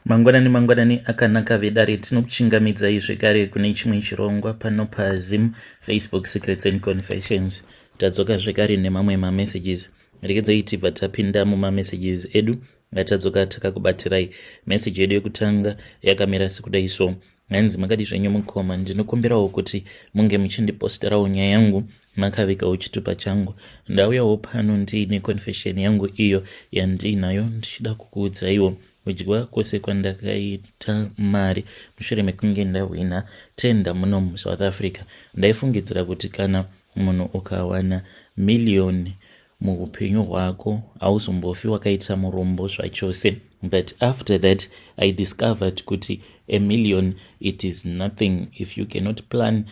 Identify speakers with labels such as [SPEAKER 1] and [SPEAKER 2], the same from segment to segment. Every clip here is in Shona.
[SPEAKER 1] Mangwanani mangwanani akanaka vedare, tinokuchingamidzai zvekare kune chimwe chirongwa pano paZim Facebook Secrets and Confessions. Tadzoka zvekare nemamwe mamessages. Rekedzai tibva tapinda mumamessages edu atadzoka takakubatirai. Message yedu yekutanga yakamira sekudai so. Hanzi makadi zvenyu mukoma, ndinokumbirawo kuti munge muchindiposterawo nyaya yangu makavigawo chitupa changu. Ndauyawo pano ndiine confession yangu iyo yandiinayo ndichida kukuudzaiwo kudya kwose kwandakaita mari mushure mekunge ndahwina tender muno muSouth Africa. Ndaifungidzira kuti kana munhu ukawana miriyoni muupenyu hwako hauzombofi wakaita murombo zvachose, but after that I discovered kuti a million, it is nothing if you cannot plan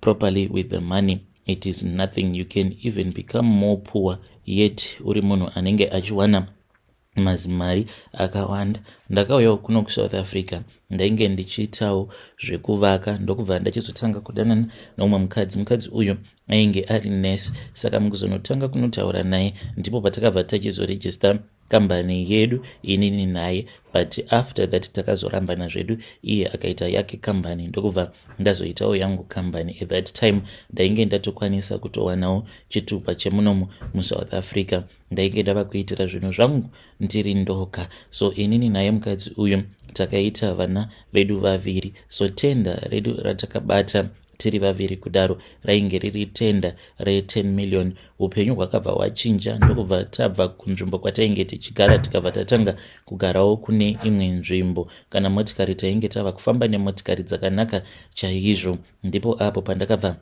[SPEAKER 1] properly with the money. It is nothing. You can even become more poor yet uri munhu anenge achiwana mazimari akawanda. Ndakauyawo kuno kuSouth Africa, ndainge ndichiitawo zvekuvaka, ndokubva ndachizotanga kudanana nomumwe mukadzi. Mukadzi uyu ainge ari nurse, saka mukuzonotanga kunotaura naye ndipo patakabva tachizorejista kambani yedu inini naye. But after that takazorambana zvedu, iye akaita yake kambani, ndokubva ndazoitawo yangu kambani. At that time ndainge ndatokwanisa kutowanawo chitupa chemunomu muSouth Africa. Ndainge ndava kuitira zvinhu zvangu ndiri ndoga. So inini naye mukadzi uyu takaita vana vedu vaviri. So tender redu ratakabata tiri vaviri kudaro rainge riri tender re10 million. Upenyu hwakabva hwachinja, ndokubva tabva kunzvimbo kwatainge tichigara, tikabva tatanga kugarawo kune imwe nzvimbo. Kana motikari, tainge tava kufamba nemotikari dzakanaka chaizvo. Ndipo apo pandakabva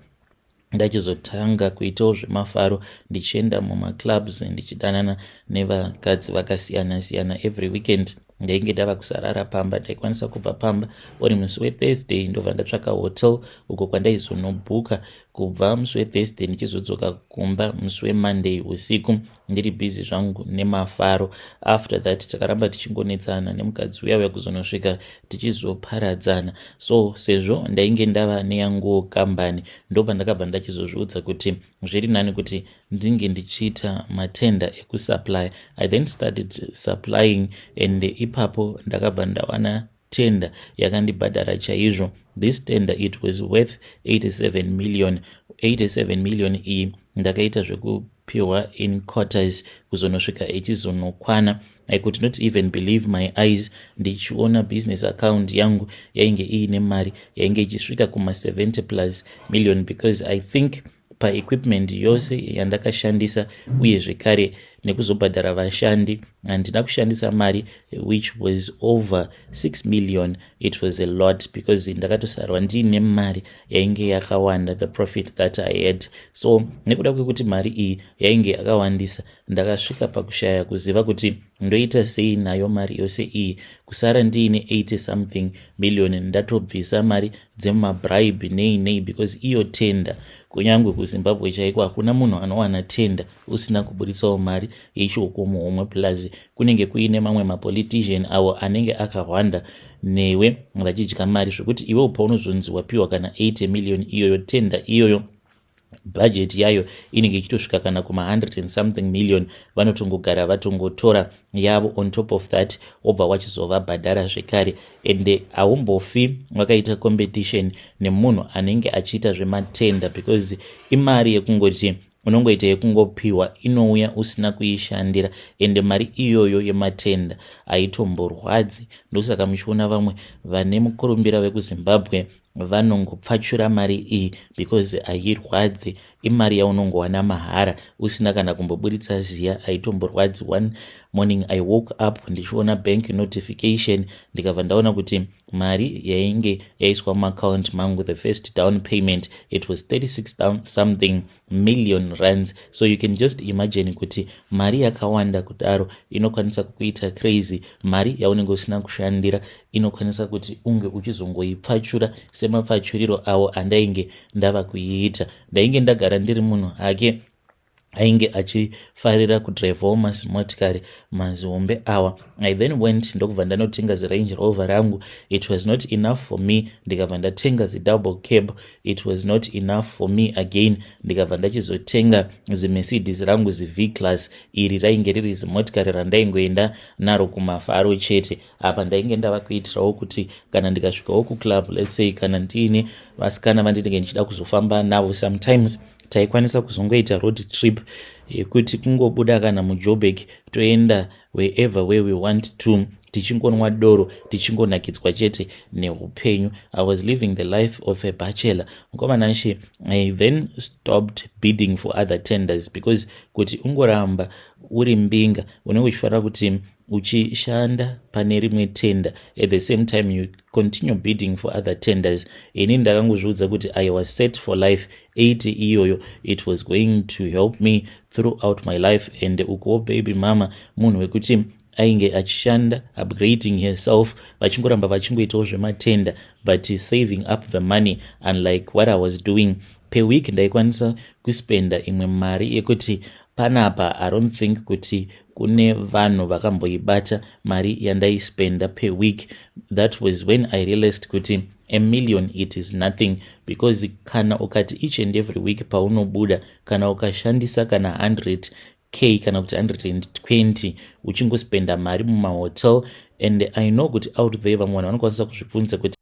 [SPEAKER 1] ndachizotanga kuitawo zvemafaro, ndichienda mumaclubs, ndichidanana nevakadzi vakasiyana siyana. Every weekend ndainge ndava kusarara pamba. Ndaikwanisa kubva pamba uri musi weThursday, ndobva ndatsvaka hotel uko kwandaizonobhuka kubva musi weThursday, ndichizodzoka kumba musi weMonday usiku, ndiri busy zvangu nemafaro. After that takaramba tichingonetsana nemukadzi uya uya kuzonosvika tichizoparadzana. So sezvo ndainge ndava neyanguwo kambani, ndobva ndakabva ndachizozviudza kuti zviri nani kuti ndinge ndichiita matender ekusupply. I then started supplying and ipapo ndakabva ndawana tender yakandibhadhara chaizvo. This tender, it was worth 87 million. 87 million iyi ndakaita zvekupiwa in quarters kuzonosvika ichizonokwana. I could not even believe my eyes ndichiona business account yangu yainge iine mari yainge ichisvika kuma70 plus million, because I think paequipment yose yandakashandisa uye zvekare nekuzobhadhara vashandi, handina kushandisa mari which was over 6 million. It was a lot because ndakatosarwa ndiine mari yainge yakawanda, the profit that I had. So nekuda kwekuti mari iyi yainge yakawandisa, ndakasvika pakushaya kuziva kuti ndoita sei nayo mari yose iyi. Kusara ndiine 80 something million, ndatobvisa mari dzemabribe nei nei, because iyo tender, kunyange kuZimbabwe chaiko hakuna munhu anowana tender usina kuburisawo mari yechioko Plus kunenge kuine mamwe mapolitician avo anenge akahwanda newe vachidya mari, zvekuti iwewo paunozonzi wapiwa kana 80 million iyoyo, tender iyoyo budget yayo inenge ichitosvika kana kuma100 and something million. Vanotongogara vatongotora yavo. On top of that wobva wachizovabhadhara zvekare, ende haumbofi wakaita competition nemunhu anenge achiita zvematender, because imari yekungoti unongoita yekungopiwa, inouya usina kuishandira. Ende mari iyoyo yematender haitomborwadzi. Ndosaka muchiona vamwe vane mukurumbira vekuZimbabwe vanongopfachura mari iyi, because hairwadzi. Imari yaunongowana mahara usina kana kumboburitsa ziya, haitomborwadzi. One morning I woke up ndichiona bank notification, ndikabva ndaona kuti mari yainge yaiswa muaccount mangu, the first down payment, it was 36 something million rands. So you can just imagine kuti mari yakawanda kudaro inokwanisa kukuita crazy. Mari yaunenge usina kushandira inokwanisa kuti unge uchizongoipfachura semapfachuriro avo andainge ndava kuiita. Ndainge ndagara ndiri munhu hake. Ainge achifarira kudhiraivhawo mazimotikari mazihombe awa. I then went, ndokubva ndanotenga ziRange Rover rangu. It was not enough for me, ndikabva ndatenga zidouble cab. It was not enough for me again, ndikabva ndachizotenga ziMercedes rangu, ziV Class. Iri rainge riri zimotikari randaingoenda naro kumafaro chete. Apa ndainge ndava kuitirawo kuti kana ndikasvikawo kuclub, let's say kana ndiine vasikana vandinenge ndichida kuzofamba navo, sometimes taikwanisa kuzongoita road trip yekuti kungobuda kana muJoburg, toenda wherever where we want to, tichingonwa doro, tichingonakidzwa chete neupenyu. I was living the life of a bachelor, mukomanashe. I then stopped bidding for other tenders because kuti ungoramba uri mbinga, unenge uchifanira kuti uchishanda pane rimwe tender, at the same time you continue bidding for other tenders. Ini ndakangozviudza kuti I was set for life. 80 iyoyo, it was going to help me throughout my life. And ukuwo baby mama munhu wekuti ainge achishanda, upgrading herself, vachingoramba vachingoitawo zvematender, but saving up the money, unlike what I was doing. Per week ndaikwanisa kuspenda imwe mari yekuti panapa I don't think kuti kune vanhu vakamboibata mari yandaispenda per week. That was when I realized kuti a million, it is nothing, because kana ukati each and every week paunobuda, kana ukashandisa kana 100K kana kuti 120, uchingospenda mari mumahotel. And I know kuti out there vamwe vanhu vanokwanisa kuzvibvunza kuti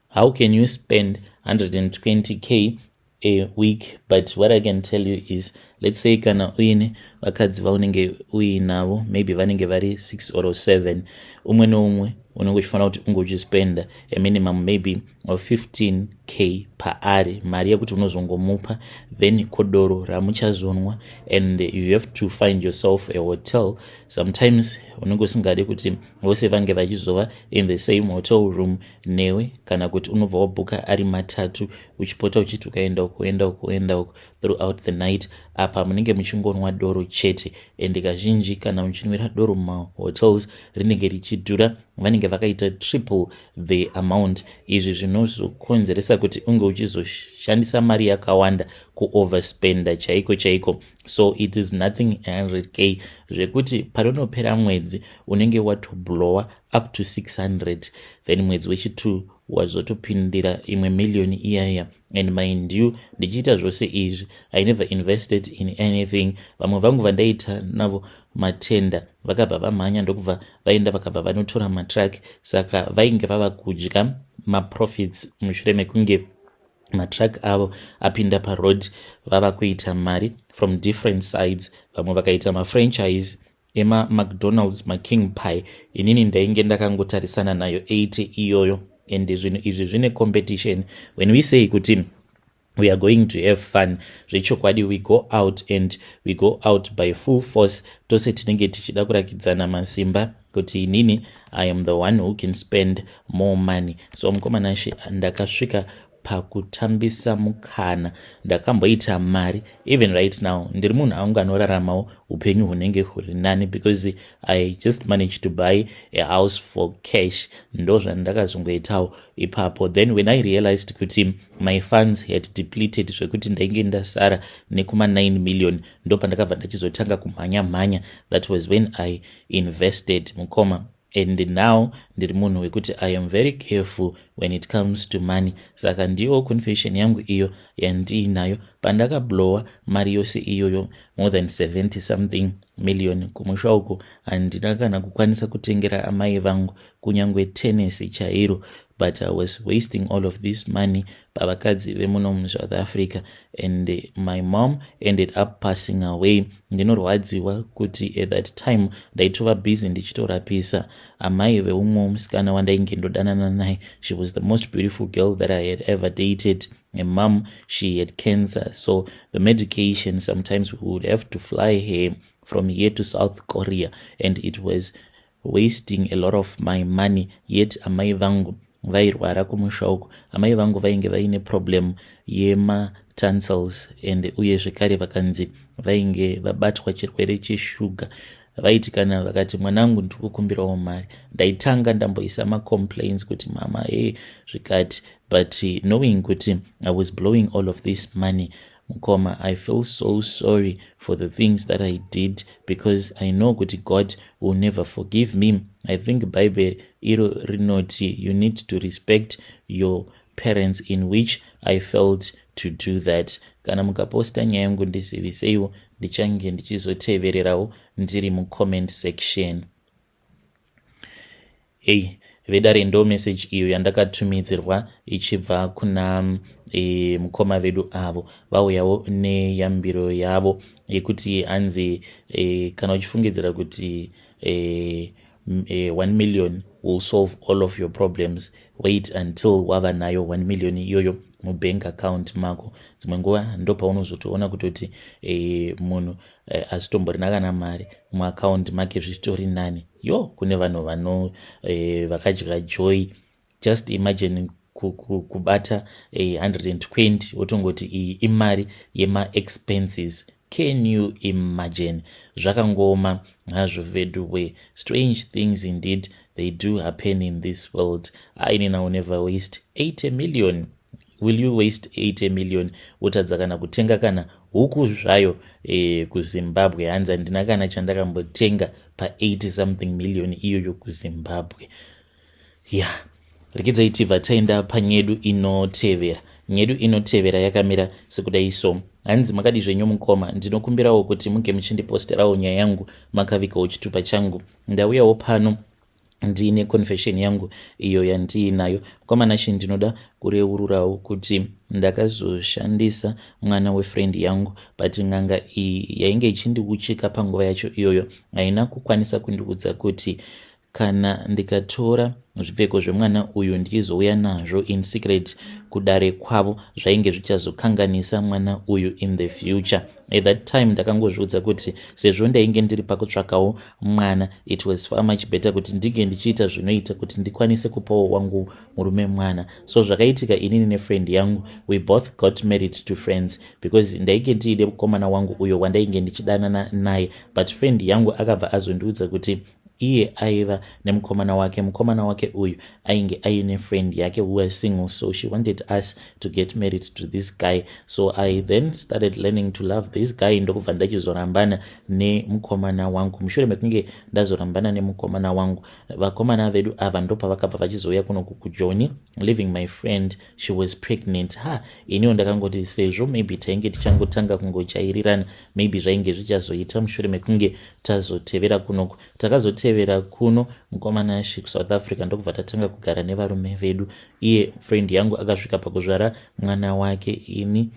[SPEAKER 1] how can you spend 120K a week? But what I can tell you is, let's say kana uine vakadzi vaunenge uinavo, maybe vanenge vari 6 or 7, umwe neumwe unenge uchifanira kuti unge uchispenda a minimum maybe of 15K paari, mari yekuti unozongomupa, then kodoro ramuchazonwa. And you have to find yourself a hotel. Sometimes unenge usingadi kuti vose vange vachizova in the same hotel room newe, kana kuti unobva wabhuka ari matatu, uchipota uchiti ukaenda uku, uenda uku, uenda uku throughout the night. Apa munenge muchingonwa doro chete, and kazhinji kana muchinwira doro mumahotels rinenge richidhura, vanenge vakaita triple the amount. Izvi zvinozokonzeresa kuti unge uchizoshandisa mari yakawanda, kuoverspenda chaiko chaiko. So it is nothing 100K, zvekuti panonopera mwedzi unenge watoblowa up to 600, then mwedzi wechi2 wazotopindira imwe miliyoni iyaya. And mind you, ndichiita zvose izvi, I never invested in anything. Vamwe vangu vandaita navo matender vakabva vamhanya, ndokubva vaenda, vakabva vanotora matruck, saka vainge vava kudya maprofits mushure mekunge matruck avo apinda paroad, vava kuita mari from different sides. Vamwe vakaita mafranchise emaMcDonald's, maKing Pie. Inini ndainge ndakangotarisana nayo 80 iyoyo. And zvinhu izvi zvine competition. When we say kuti we are going to have fun, zvechokwadi we go out, and we go out by full force. Tose tinenge tichida kurakidzana masimba kuti inini I am the one who can spend more money. So mukomanashe, ndakasvika pakutambisa mukana. Ndakamboita mari. Even right now ndiri munhu angu anoraramawo upenyu hunenge huri nani, because I just managed to buy a house for cash. Ndo zvandakazongoitawo ipapo. Then when I realized kuti my funds had depleted, zvekuti ndainge ndasara nekuma 9 million, ndo pandakabva ndachizotanga kumhanya mhanya. That was when I invested, mukoma. And now ndiri munhu wekuti I am very careful when it comes to money. Saka ndiyo confession yangu iyo yandiinayo. Pandakablowa mari yose iyoyo, more than 70 something million, kumusha uko handina kana kukwanisa kutengera amai vangu kunyange tenesi chairo. But I was wasting all of this money pavakadzi vemuno muSouth Africa, and my mom ended up passing away. Ndinorwadziwa kuti at that time ndaitova busy ndichitorapisa amai veumwe musikana wandainge ndodanana naye. She was the most beautiful girl that I had ever dated. A mom, she had cancer, so the medication, sometimes we would have to fly her from here to South Korea, and it was wasting a lot of my money. Yet amai vangu vairwara kumusha uku. Amai vangu vainge vaine problem yematonsils, and uye zvekare vakanzi vainge vabatwa chirwere cheshuga. Vaiti kana vakati, "Mwanangu, ndiri kukumbirawo mari," ndaitanga ndamboisa macomplaints kuti, "Mama, e zvikati." But knowing kuti I was blowing all of this money Mukoma, I feel so sorry for the things that I did because I know kuti God will never forgive me. I think Bible iro rinoti you need to respect your parents, in which I failed to do that. Kana mukaposta nyaya yangu, ndiziviseiwo, ndichange ndichizotevererawo ndiri mucomment section. Hei vedare, ndo message iyo yandakatumidzirwa ichibva kuna mukoma vedu avo vauyawo neyambiro yavo yekuti hanzi kana uchifungidzira kuti 1 million will solve all of your problems, wait until wava nayo 1 million iyoyo mubank account mako. Dzimwe nguva ndo paunozotoona kutoti munhu asitomborina kana mari muaccount make, zvichitori nani. Yo, kune vanhu vano vakadya joy. Just imagine kubata 120, wotongoti iyi imari yemaexpenses. Can you imagine? Zvakangoma hazvo vedu. Strange things indeed, they do happen in this world. Inini will never waste 80 million. Will you waste 80 million wotadza kana kutenga kana huku zvayo kuZimbabwe? Hanzi handina kana chandakambotenga pa80 something million iyoyo kuZimbabwe. Ya yeah. Regedzai tibva taenda panyedu inotevera. Nyedu inotevera yakamira sekudai so. Hanzi, "Makadi zvenyu mukoma? Ndinokumbirawo kuti munge muchindiposterawo nyaya yangu makavigawo chitupa changu. Ndauyawo pano ndiine confession yangu iyo yandiinayo. Mukomana, ndinoda kureururawo kuti ndakazoshandisa mwana wefriend yangu, but n'anga iyi yainge ichindiuchika panguva yacho iyoyo haina kukwanisa kundiudza kuti kana ndikatora zvipfeko zvemwana uyu ndichizouya nazvo in secret kudare kwavo, zvainge zvichazokanganisa mwana uyu in the future. At that time ndakangozviudza kuti sezvo ndainge ndiri pakutsvakawo mwana, it was far much better kuti ndinge ndichiita zvinoita kuti ndikwanise kupawo wangu murume mwana. So zvakaitika, inini nefriend yangu, we both got married to friends because ndainge ndiine mukomana wangu uyo wandainge ndichidanana naye, but friend yangu akabva azondiudza kuti iye aiva nemukomana wake. Mukomana wake uyu ainge aine friend yake who was single, so she wanted us to get married to this guy. So I then started learning to love this guy, ndokubva ndachizorambana nemukomana wangu. Mushure mekunge ndazorambana nemukomana wangu, vakomana vedu ava ndopavakabva vachizouya kuno kuJoni, leaving my friend. She was pregnant. Ha, iniwo ndakangoti sezvo maybe tainge tichangotanga kungojairirana, maybe zvainge zvichazoita mushure mekunge tazotevera kunoku. Takazotevera kuno, mukomana ashi, kuSouth Africa, ndokubva tatanga kugara nevarume vedu. Iye friend yangu akasvika pakuzvara mwana wake, ini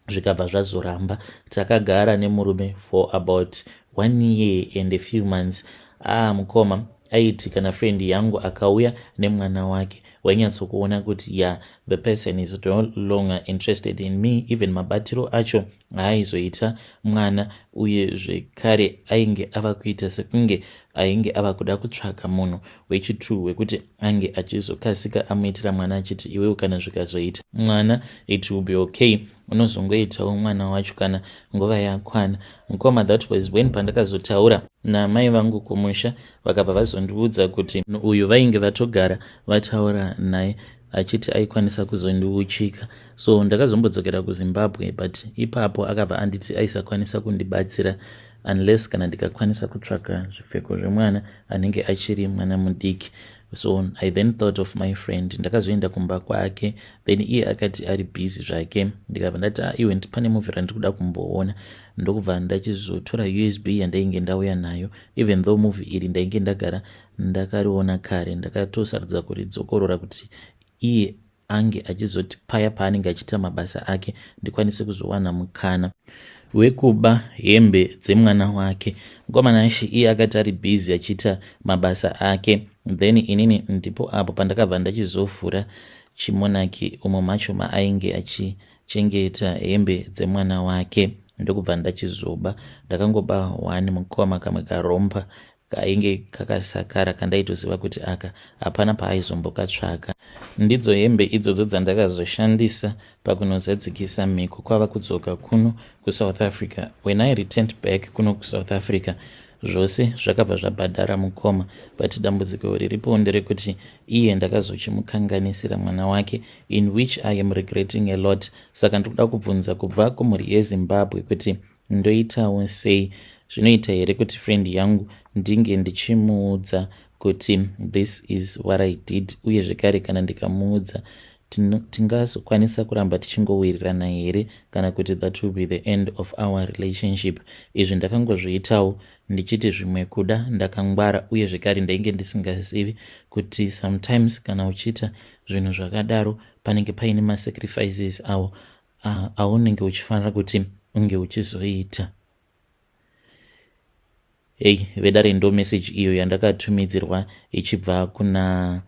[SPEAKER 1] zvikabva zvazoramba. Takagara nemurume for about one year and a few months. Ah mukoma, aiti kana friend yangu akauya nemwana wake, wainyatsokuona kuti ya, the person is no longer interested in me. Even mabatiro acho haaizoita mwana uye zvekare ainge ava kuita sekunge ainge ava kuda kutsvaka munhu wechitu wekuti ange achizokasika amuitira mwana, achiti iwewo kana zvikazoita mwana, it will be okay, unozongoitawo mwana wacho kana nguva yakwana. Mukoma, that was when pandakazotaura namai vangu kumusha, vakabva vazondiudza kuti uyu vainge vatogara vataura naye achiti aikwanisa kuzondiuchika. So ndakazombodzokera kuZimbabwe, but ipapo akabva anditi aisakwanisa kundibatsira unless kana ndikakwanisa kutsvaka zvipfeko zvemwana anenge achiri mwana mudiki. So I then thought of my friend. Ndakazoenda kumba kwake, then iye akati ari busy zvake. Ndikabva ndati, ah, iwe, pane movie randiri kuda kumboona. Ndokubva ndachizotora USB yandainge ndauya nayo. Even though movie iri ndainge ndagara ndakariona kare, ndakatosarudza kuridzokorora kuti iye ange achizoti paya paanenge achiita mabasa ake, ndikwanise kuzowana mukana wekuba hembe dzemwana wake. Mukomana ashi, iye akati ari busy achiita mabasa ake, then inini ndipo apo pandakabva ndachizovhura chimonaki umo macho maainge achichengeta hembe dzemwana wake, ndokubva ndachizoba. Ndakangoba one, mukoma, kamwe karomper kainge kakasakara kandaitoziva kuti aka hapana paaizombokatsvaka. Ndidzo hembe idzodzo dzandakazoshandisa pakunozadzikisa mhiko kwava kudzoka kuno kuSouth Africa. When I returned back kuno kuSouth Africa, Zvose zvakabva zvabhadhara mukoma, but dambudziko riripo nderekuti iye ndakazochimukanganisira mwana wake, in which I am regretting a lot. Saka ndikuda kubvunza kubva kumhuri yeZimbabwe kuti ndoitawo sei? Zvinoita here kuti friend yangu ndinge ndichimuudza kuti this is what I did? Uye zvekare, kana ndikamuudza, tingazokwanisa kuramba tichingowirirana here, kana kuti that will be the end of our relationship? Izvi ndakangozviitawo ndichiti zvimwe kuda ndakangwara, uye zvekare ndainge ndisingazivi kuti sometimes kana uchiita zvinhu zvakadaro panenge paine masacrifices awo aunenge uchifanira kuti unge uchizoita. Hei vedare, ndo message iyo yandakatumidzirwa ichibva kuna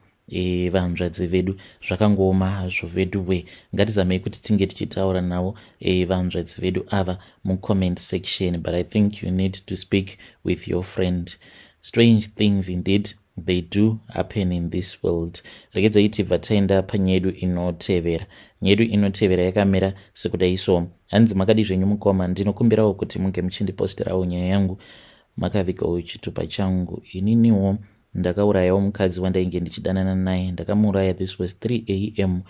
[SPEAKER 1] vanzvadzi vedu. Zvakangooma hazvo vedu we. Ngatizamei kuti tinge tichitaura navo vanzvadzi vedu ava mucomment section, but I think you need to speak with your friend. Strange things indeed, they do happen in this world. Regedzai tibva taenda panyaya yedu inotevera. Nyaya yedu inotevera yakamira sekudai so. Hanzi, "Makadi zvenyu mukoma? Ndinokumbirawo kuti munge muchindiposterawo nyaya yangu makavigawo chitupa changu. Ininiwo ndakaurayawo mukadzi wandainge ndichidanana naye. Ndakamuuraya, this was 3 a.m.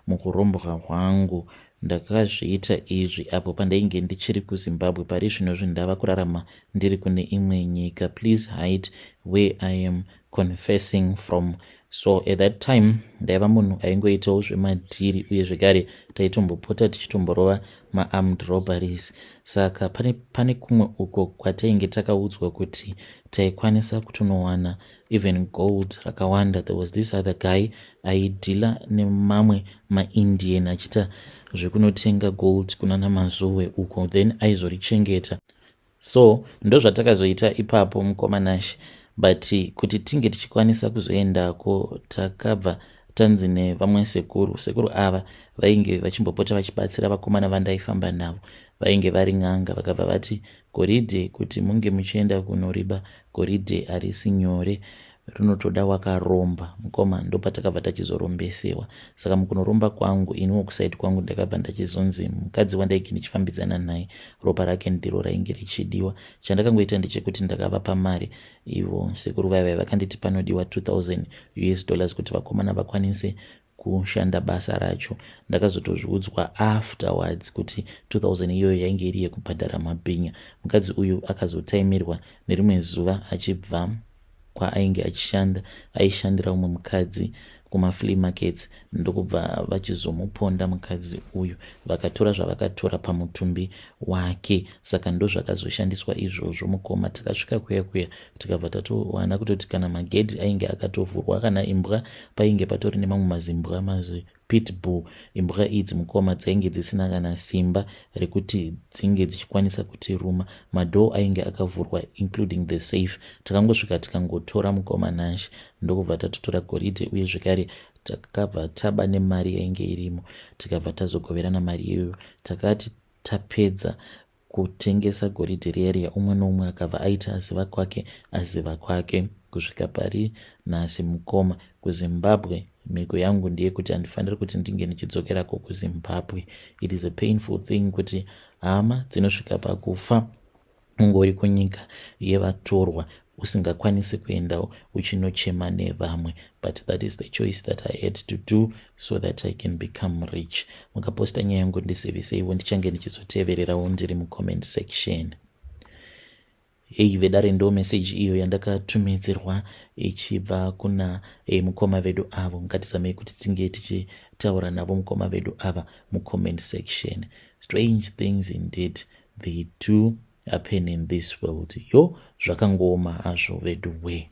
[SPEAKER 1] Mukurombwa hwangu ndakazviita izvi apo pandainge ndichiri kuZimbabwe. Pari zvinozvi ndava kurarama ndiri kune imwe nyika. Please hide where I am confessing from." So at that time ndaiva munhu aingoitawo zvemadhiri, uye zvekare taitombopota tichitomborova maarmed robberies. Saka pane kumwe uko kwatainge takaudzwa kuti taikwanisa kutonowana even gold rakawanda. There was this other guy aidhila nemamwe maIndian achiita zvekunotenga gold kunana Mazowe uko, then aizorichengeta. So ndozvatakazoita ipapo, mukoma Nashe, but kuti tinge tichikwanisa kuzoendako, takabva tanzi nevamwe sekuru. Sekuru ava vainge vachimbopota vachibatsira vakomana vandaifamba navo, vainge vari n'anga. Vakabva vati goridhe, kuti munge muchienda kunoriba goridhe harisi nyore, rinotoda wakaromba, mukoma. Ndopatakabva tachizorombesewa. Saka mukunoromba kwangu iniwo kuside kwangu, ndakabva ndachizonzi mukadzi wandainge ndichifambidzana naye, ropa rake ndiro rainge richidiwa. Chandakangoita ndechekuti ndakavapa mari ivo sekuru vaivai. Vakanditi panodiwa 2000 US dollars kuti vakomana vakwanise kushanda basa racho. Ndakazotozviudzwa afterwards kuti 2000 iyoyo yainge iri yekubhadhara mabhinya. Mukadzi uyu akazotaimirwa nerimwe zuva achibva kwaainge achishanda, aishandira umwe mukadzi kumaflea markets, ndokubva vachizomuponda mukadzi uyu, vakatora zvavakatora pamutumbi wake. Saka ndozvakazoshandiswa izvozvo, mukoma. Takasvika kuya kuya, tikabva tatowana kutoti kana magedhi ainge akatovhurwa, kana imbwa painge patori nemamwe mazimbwa, mazi pitbull. Imbwa idzi, mukoma, dzainge dzisina kana simba rekuti dzinge dzichikwanisa kutiruma. Madoor ainge akavhurwa, including the safe. Takangosvika tikangotora, mukoma Nashe, ndokubva tatotora goridhe, uye zvekare takabva taba nemari yainge irimo, tikabva tazogoverana mari iyoyo. Takati tapedza kutengesa goridhe riya riya, umwe noumwe akabva aita aziva kwake, aziva kwake kusvika pari nhasi, mukoma. KuZimbabwe mhiko yangu ndeyekuti handifaniri kuti ndinge ndichidzokerako kuZimbabwe. It is a painful thing kuti hama dzinosvika pakufa, ungori kunyika yevatorwa, usingakwanisi kuendawo uchinochema nevamwe, but that is the choice that I had to do so that I can become rich. Mukaposta nyaya yangu ndiziviseiwo, ndichange ndichizotevererawo ndiri mucomment section. Hei vedare, ndo meseji iyo yandakatumidzirwa ichibva kuna mukoma vedu avo. Ngatizamei kuti tinge tichitaura navo mukoma vedu ava mucomment section. Strange things indeed, they do happen in this world. Yo, zvakangooma hazvo vedu we.